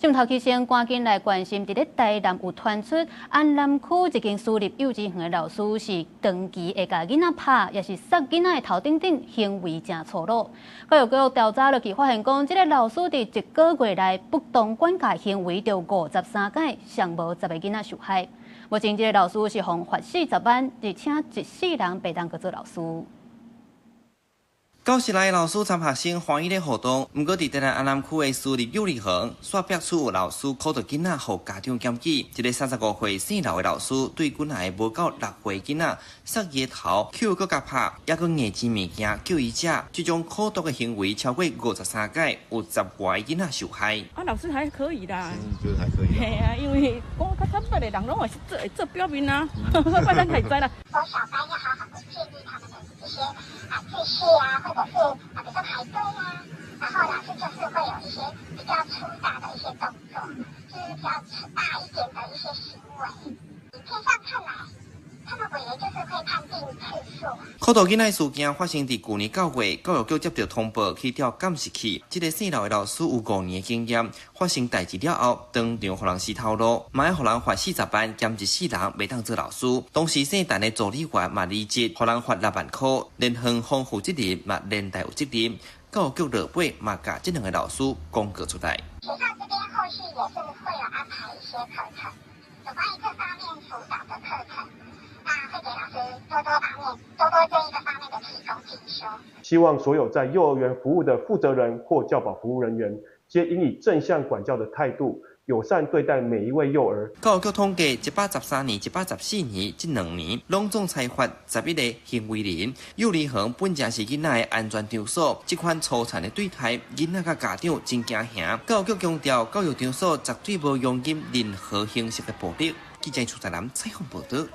鏡頭起先趕緊來關心，佇咧台南有傳出安南區一間私立幼稚園的老師是長期會共囡仔拍，也是捒囡仔的頭頂頂，行為誠粗魯。教育局調查落去，發現講這个老師佇一個月內不當管教行為著53擺，上無10個囡仔受害。目前這个老師是予罰40萬，而且一世人袂當閣做老師。教室內老師參學生歡喜咧互動，毋過佇台南安南區的私立幼兒園，煞爆出有老師苦毒囡仔，予家長檢舉。一个35歲姓劉的老師，對幾若个無夠6歲囡仔，捒伊的頭，抾閣共拍，猶閣硬錢物件叫伊食，這種苦毒的行為超過53擺，有10外个囡仔受害。啊，老師還可以啦，覺得還可以。嘿啊，因為講較坦白的人攏嘛是做會做表面啊，不然太知啦。國小班要好好的建立他們的一些啊秩序啊，或者是啊，比如說排隊啊，然後老師就是會有一些比較粗大的一些動作，就是比較大一點的一些行為。影片上看來，他們委員就是會判定次數。苦毒囡仔事件發生佇舊年9月，教育局接到通報去調監視器，這个姓劉的老師有5年的經驗，發生代誌了後，當場予人死頭路，嘛愛予人罰40萬，兼一世人袂當做老師。同時姓陳的助理員嘛離職，予人罰6萬箍，連園方負責人嘛連帶有責任。教育局落尾嘛共這兩个老師公告出來。學校這邊後續也是會有安排一些課程，有關於這方面輔導的課程。那會給老師多多方面、多多這一個方面的提供進修。希望所有在幼兒園服務的負責人或教保服務人員，皆應以正向管教的態度，友善對待每一位幼兒。教育局統計，113年、114年這兩年，攏總裁罰11個行為人。幼兒園本正是囡仔的安全場所，這款粗殘的對待，囡仔佮家長真驚嚇。教育局強調，教育場所絕對無容忍任何形式的暴力。記者出台南採訪報導。